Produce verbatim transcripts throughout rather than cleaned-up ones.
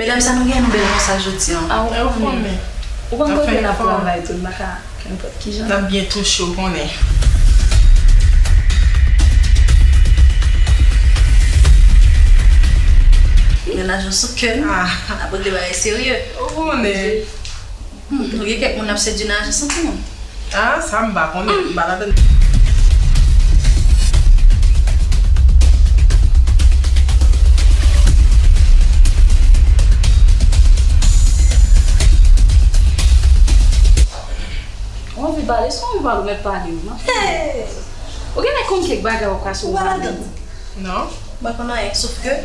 Medam sa nou gen nou bèl konsa jodi an. A, ou konnen. Ou konn kote n ap travay tou, n pa ka fè nenpòt kijan. N ap byen touche, ou konnen. Mennaj an sou kè n. N ap regle bagay serye. Ou konnen. Hmm, nou gen kèk moun n ap sedui nan ajans lan tou. Ah, sa m pa konnen, m pa ladan. Ou anvi pale, se ou anvi pale, ou mèt pale, wi, man. Hey! Ou genlè konn kèk bagay w ap kache ou pa ladan. Non. M pa konn anyen, sof ke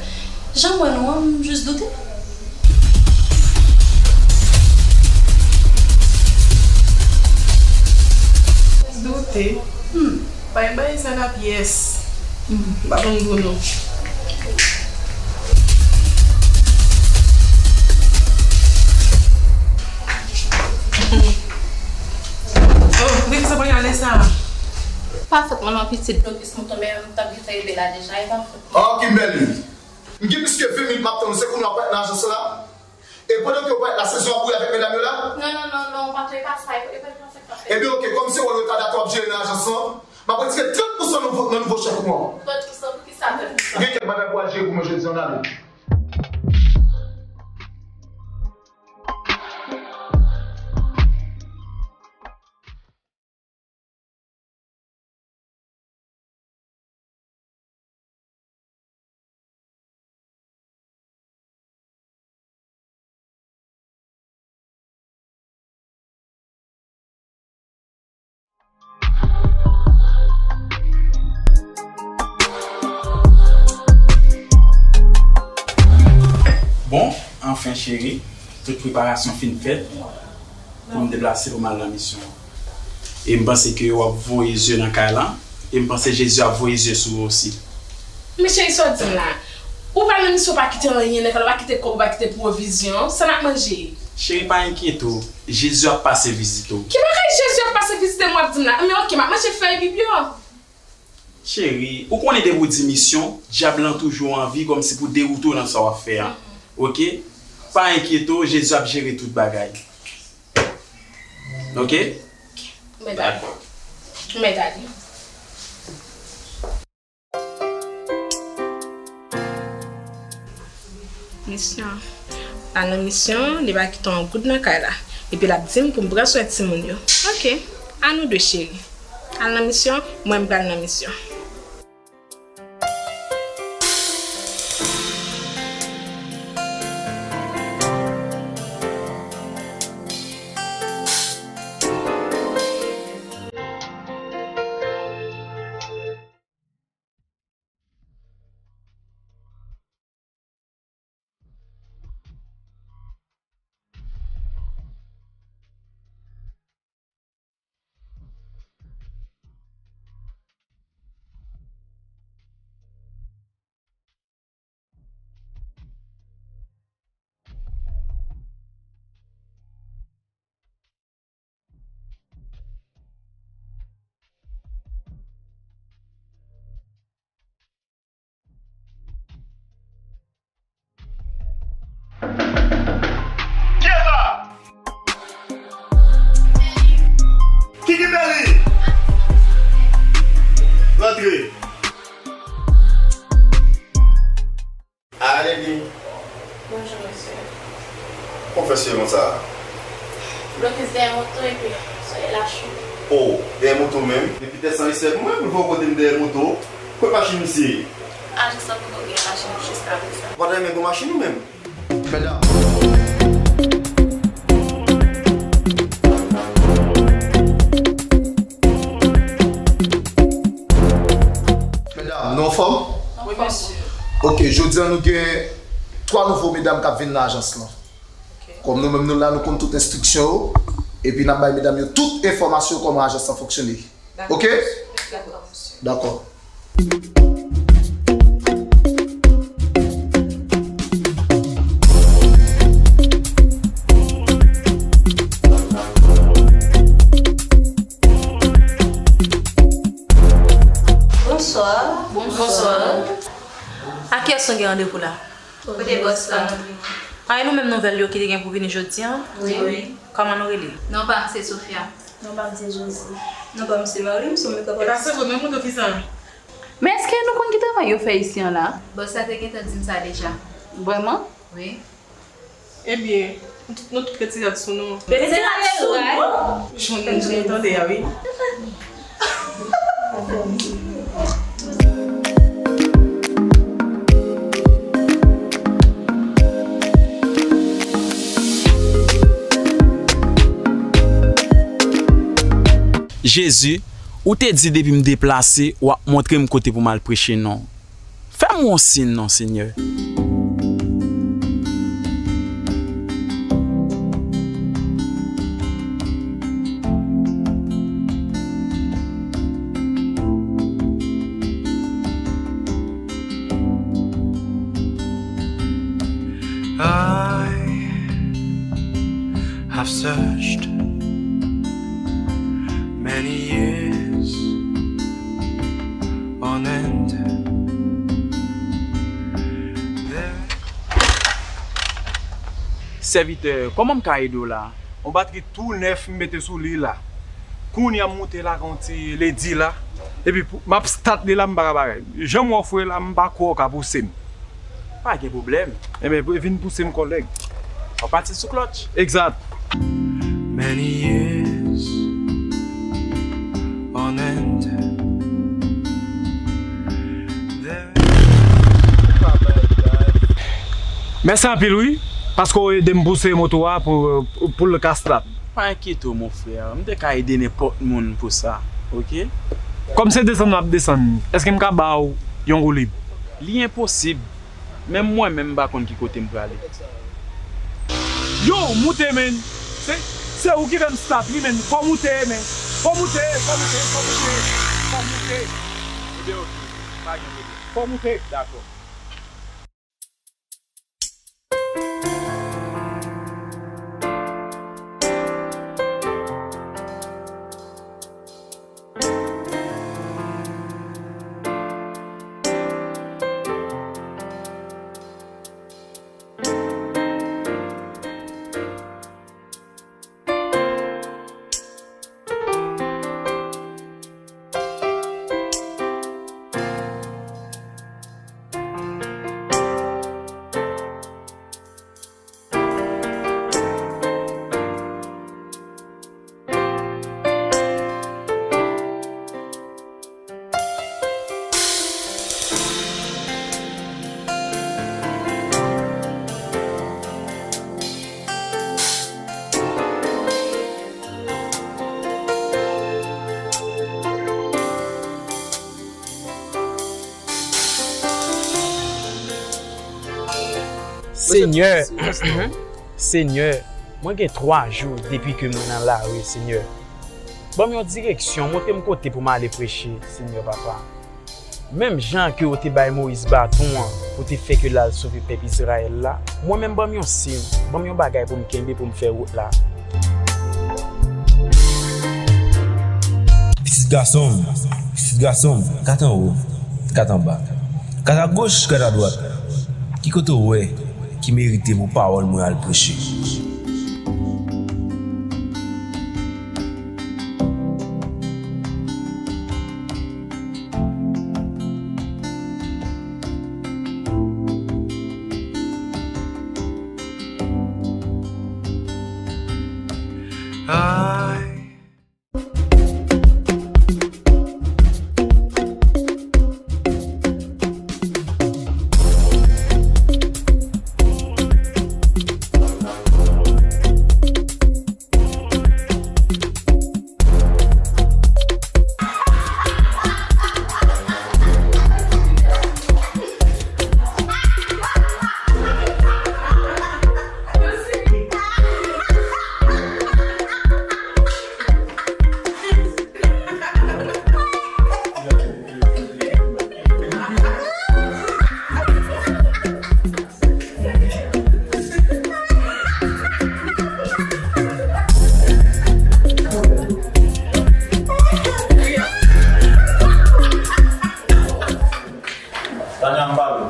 jan m wè nou an, m jis doute. Jis doute? Hmm. Pa gen bagay sa la pyès. Hmm. M pa konn di w non. Oh, poukisa w pa ale sa? Pa fèt mwen non, pitit. Blokis mouton, men m t ap gentan rele la deja, e pa fèt. Oh, Kimberly! M gen plis ke ven minit m ap tann ou, se kounye a w parèt nan ajans lan la? E pandan ke w parèt la, se jan w ap woule avèk medam yo la? Non, non, non, non, patwon, e pa sa, e pa, e pa sa k ap fèt. Ebyen, oke, kòm se wòl retadate w ap jere nan ajans lan, m ap retire trant pousan nan nouvo, nan nouvo chèk ou an. Trant pousan, poukisa trant pousan? Ou gen kèk bagay pou w al jere pou mwen jodi an, ale. Bon, anfen cheri, tout preparasyon fin fèt pou m deplase pou m al nan misyon an. E m panse ke w ap voye zye nan kay lan, e m panse Jezi ap voye zye sou ou osi. Men cheri, sa w di m la? Ou pral nan misyon, ou pa kite anyen nan kay la, ou pa kite kòb, ou pa kite pwovizyon, sa n ap manje? Cheri, pa enkyete w, Jezi ap pase vizite w. Ki bagay Jezi ap pase vizite m w ap di m la? Men oke, m ap manje fèy bib yo. Cheri, ou konnen depi w di misyon, dyab lan toujou anvi kòmsi pou dewoute w nan sa w ap fè a. Oke? Pa enkyete w, Jezi ap jere tout bagay. Oke? Mèt ale. Mèt ale. Misyon. Al nan misyon, li pa kite yon goud nan kay la. Epi l ap di m pou m pran swen timoun yo. Oke, a nou de cheri. Al nan misyon, mwen m pral nan misyon. Kòman w fè sere mont sa a? Blokis dèyè moto epi solèy la cho. O, dèyè moto menm? Epi tèt san esèt mwen, pou l fè w kote m dèyè moto. Kot machin misye ye? Ajans lan poko gen machin jiskaprezan. Ou pa t renmen gen machin ou menm? Medam. Medam, nou anfòm? Wi, mesye. Ok, jodi a nou gen twa nouvo medam k ap vin nan ajans lan. Ok. Kòm nou menm nou la, nou konn tout enstriksyon yo, epi n ap bay medam yo tout enfòmasyon kòman ajans lan fonksyone. Dakò, ok? Mesye. Dakò, mesye. Dakò. Bonswa. Bonswa. A kiyès nou gen randevou la? Kote bòs la? A, e nou menm nouvèl yo ki te gen pou vini jodi a? Wi. Kòman nou rele? Non pa m se Sofia. Non pa m se Josie. Non pa m se Marlene, m se mekòp atis. E pa se vre, men moun yo ki sa? Men èske nou konn ki travay yo fè isi an la? Bòs la te gentan di m sa deja. Vrèman? Wi. Ebyen, nou tout, nou tout retire rad sou nou. Retire rad sou nou? Jan nou tande a, wi. Jezi, ou te di depi m deplase, w ap montre m kote pou m al preche non. Fè m yon siy non, Senyè. I have searched many years on end. Sèvitè, kòman m ka ede w la? Yon batri tou nèf m mete sou li la. Kounye a m moute la, gen yon ti ledi la. Epi pou, m ap stat li la, m pa ka bagay. Jan m wè w fre la, m pa kwè w ka pouse m. Pa gen pwoblèm. Enben, pou, vin pouse m, kòlèg. W ap pati sou klòtch. Egzat. Many years on end. Mèsi anpil, wi, paske w ede m pouse moto a pou, pou l ka stat. Pa enkyete w, mon frè. M te ka ede nenpòt moun pou sa, oke? Kòm se desann m ap desann, èske m ka ba w yon woulib? Li enposib. Menm mwen menm, m pa konn ki kote m prale. Yo, moute, men. Se, se ou ki fè m stat, wi, men. Fò moute, men. Fò moute, fò moute, fò moute, fò moute. Ebyen, oke. Pa gen pwoblèm. Fò moute. Dakò. Senyè, Senyè, mwen gen twa jou depi ke mwen nan lari, Senyè. Ban m yon direksyon, montre m kote pou m ale preche, Senyè Papa. Menm jan ke w te bay Moyiz baton an pou te fè ke l al sove pèp Izrayèl la, mwen menm ban m yon siy, ban m yon bagay pou m kenbe pou m fè wout la. Pitit gason m, pitit gason m, gad anwo, gad anba, gad agoch, gad adwat. Ki kote w wè ki merite pou pawòl mwen al preche? Tanya, m pa vle.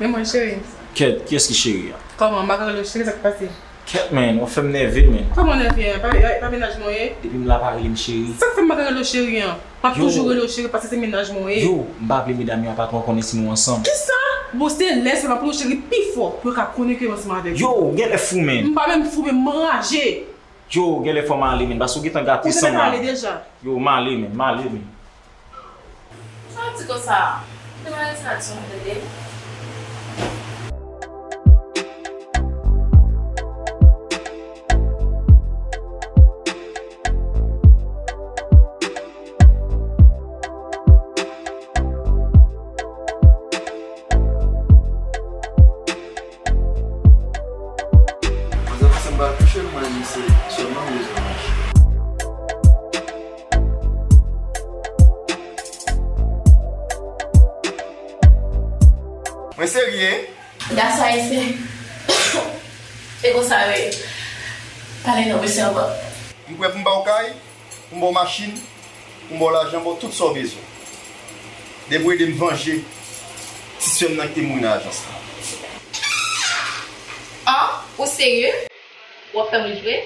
Men mwen, cheri. Kèt, kiyès ki cheri a? Kòman, m pa ka rele w cheri, sa k pase? Kèt, man, w ap fè m nève, man. Kòman nève a? Pa, pa, pa mennaj mwen ye? Depi m la, pa rele m cheri. Sa k fè m pa ka rele w cheri an? M ap toujou rele w cheri paske se mennaj mwen ye. Yo, m pa vle medam yo a patwon konnen si nou ansanm. Kisa? Bon, se lè sa m ap rele w cheri pi fò pou yo ka konnen ke m ansanm avèk ou. Yo, genlè fou, man. M pa menm fou, men m raje. Yo, genlè fò m ale, man, paske w gentan gate san m la. Ou gentan ale deja? Yo, m ale, man, m ale, man. Sa w di konsa? Ou te maladi la di w tande? Manzè, se m pa touche l, mwen, se sèlman m bezwen mache. Mwen serye. Gason ayisyen. E konsa yo ye. Pale non, mesye ankò. M prè pou m ba w kay, pou m ba w machin, pou m ba w lajan, ba w tout sa w bezwen. Depi w ede m vanje ti sè m nan ki te mouri nan ajans la. Ah, ou serye? W ap fè m jwe?